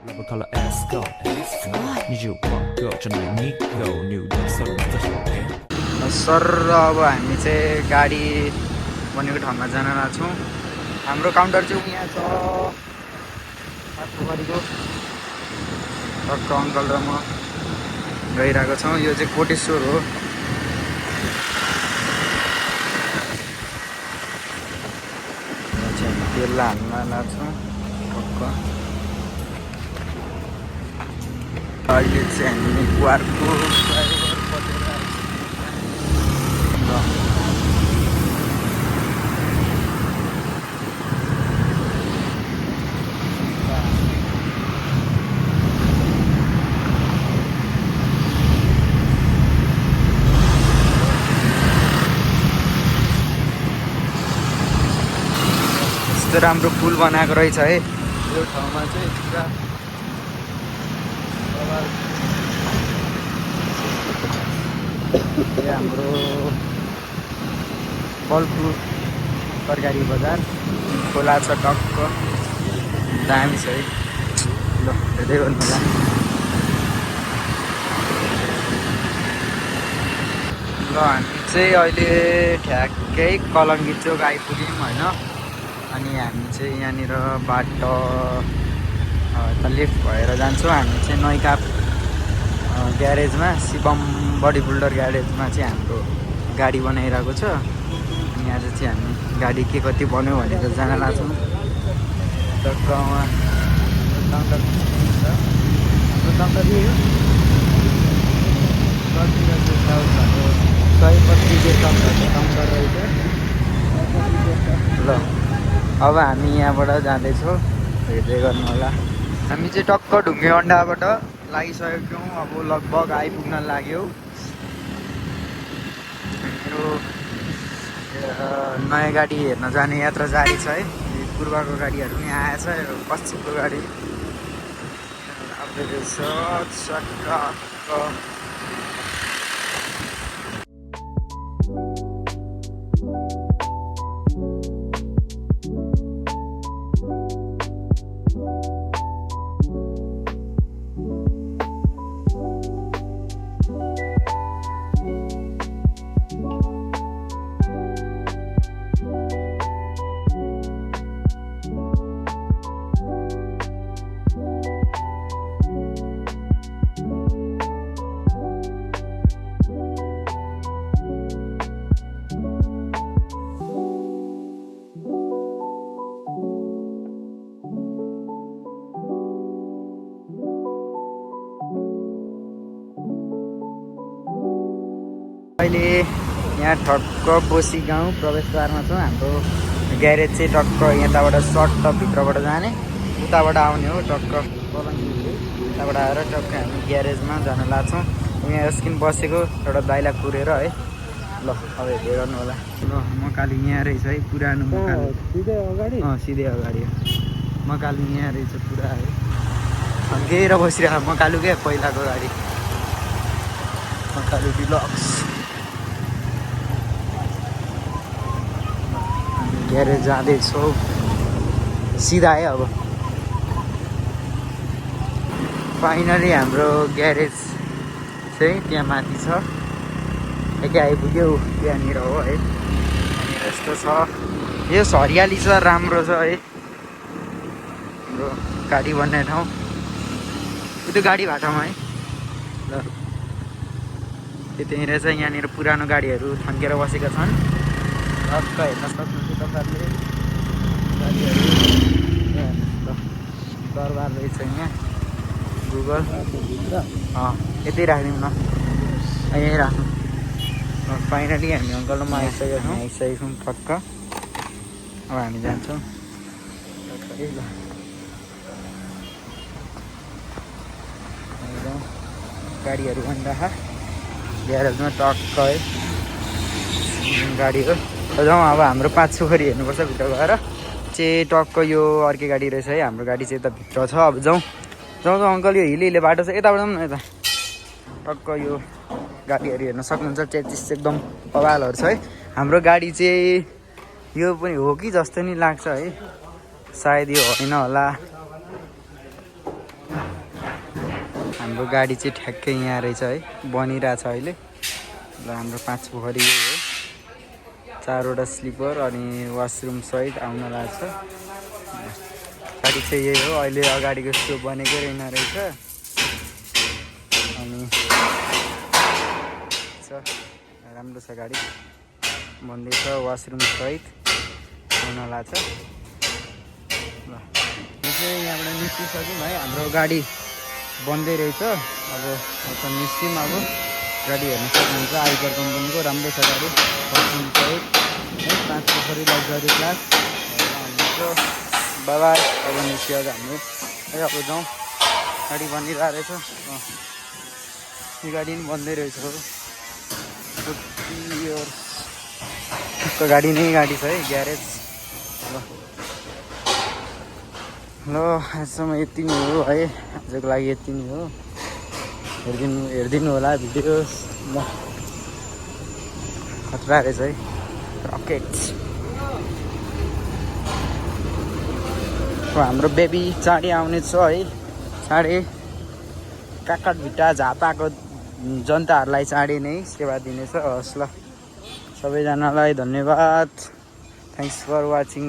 Level color escort. Need you walk go to the Nico new sort of sir अब हामी चाहिँ गाडी बनेको ठाउँमा जान लाग्छौँ। हाम्रो काउन्टर चाहिँ यहाँ छ माथिको। टक्क अङ्कल र म गइरहेको छौँ। यो चाहिँ कोटेश्वर हो। तेल हाल्न लाग्छौँ टक्क। अहिले चाहिँ हामी कुवारको यस्तो राम्रो पुल बनाएको रहेछ है यो ठाउँमा चाहिँ पुरा। यो हाम्रो बल्पुर तरकारी बजार खोला छ टक्क। दामी छ है। ल हेर्दै गर्नु होला। ल हामी चाहिँ अहिले ठ्याक्कै कलङ्गी चोक आइपुग्यौँ होइन। अनि हामी चाहिँ यहाँनिर बाटो लेफ्ट भएर जान्छौँ। हामी चाहिँ नैकाप ग्यारेजमा शिवम बडी बिल्डर ग्यारेजमा चाहिँ हाम्रो गाडी बनाइरहेको छ। अनि आज चाहिँ हामी गाडी के कति बन्यो भनेर जान लाग्छौँ। टक्क उहाँ काउन्टर छ। हाम्रो काउन्टर यही हो। 125 काउन्टर रहेछ। ल अब हामी यहाँबाट जाँदैछौँ। हेर्दै गर्नु होला। हामी चाहिँ टक्क ढुङ्गे अन्डाबाट लागिसकेको छौँ। अब लगभग आइपुग्न लाग्यो। मेरो नयाँ गाडी हेर्न जाने यात्रा जारी छ है। पूर्वको गाडीहरू पनि आएछ। पश्चिमको गाडी आउँदैछ। अहिले यहाँ ठक्क बोसी गाउँ प्रवेशद्वारमा छौँ। हाम्रो ग्यारेज चाहिँ टक्क यताबाट सर्ट भित्रबाट जाने उताबाट आउने हो। टक्क कलङ्गी उताबाट आएर टक्क हामी ग्यारेजमा जान लाग्छौँ। यहाँ स्किन बसेको एउटा दाइला कुरेर है। ल अब हेर्दै गर्नु होला। ल मकालु यहाँ रहेछ है। पुरानो मकालु सिधै अगाडि हो। मकालु यहाँ रहेछ पुरा है। धन्केर बसिरहेको मकालु क्या पहिलाको गाडी मकालु डिलक्स। ग्यारेज जाँदैछौँ सिधा है। अब फाइनली हाम्रो ग्यारेज चाहिँ त्यहाँ माथि छ। एकै आइपुग्यो त्यहाँनिर हो है। त्यहाँनिर यस्तो छ। यो हरियाली छ राम्रो छ है। हाम्रो गाडी बन्ने ठाउँ त्यो गाडी बाटोमा है। ल त्यहीँनिर चाहिँ यहाँनिर पुरानो गाडीहरू थन्केर बसेका छन्। टक्क हेर्न सक्नुहुन्छ तपाईँहरूले गाडीहरू। दरबार रहेछ यहाँ गुगल यतै राखिदिउँ न यहीँ राख्नु। फाइनली हामी अङ्कलमा आइसकेका छौँ। टक्क अब हामी जान्छौँ। गाडीहरू बनिरहेको ग्यारेजमा टक्क है गाडी हो। जाउँ अब हाम्रो 5 सुखरी हेर्नुपर्छ भित्र गएर चाहिँ टक्क यो अर्कै गाडी रहेछ है। हाम्रो गाडी चाहिँ यता भित्र छ। अब जाउँ अङ्कल। यो हिलै बाटो छ यताबाट जाउँ न। यता टक्क यो गाडीहरू हेर्न सक्नुहुन्छ। चेचिस एकदम बवालहरू छ है। हाम्रो गाडी चाहिँ यो पनि हो कि जस्तो नि लाग्छ है। सायद यो होइन होला। हाम्रो गाडी चाहिँ ठ्याक्कै यहाँ रहेछ है, बनिरहेछ अहिले। ल हाम्रो 5 पोखरी यही हो, 4वटा स्लिपर अनि वासरुम सहित आउन लाग्छ। गाडी चाहिँ यही हो, अहिले अगाडिको सो बनेकै रहेन रहेछ। अनि राम्रो छ गाडी, बन्दैछ वासरुम सहित आउन लाग्छ। ल चाहिँ यहाँबाट निस्किसक्यौँ है, हाम्रो गाडी बन्दै रहेछ। अब निस्क्यौँ, अब गाडी हेर्न सक्नुहुन्छ, आइकर कम्पनीको राम्रो छ गाडी, वासरुम सहित है। 5 पोखरी लग्जरी क्लास बाबा। अब निस्क्यो हाम्रो है, अब जाउँ, गाडी बनिरहेको रहेछ। यो गाडी पनि बन्दै रहेछ हो, यो गाडी नै गाडी छ है, ग्यारेज। ल आजसम्म यति नै हो है, आजको लागि यति नै हो। हेरिदिनु होला भिडियो। ल खतरा रहेछ है, रकेट। हाम्रो बेबी चाँडै आउने छ है, चाँडै काकाटभिट्टा झापाको जनताहरूलाई चाँडै नै सेवा दिनेछ। हस् ल सबैजनालाई धन्यवाद, थ्याङ्क्स फर वाचिङ।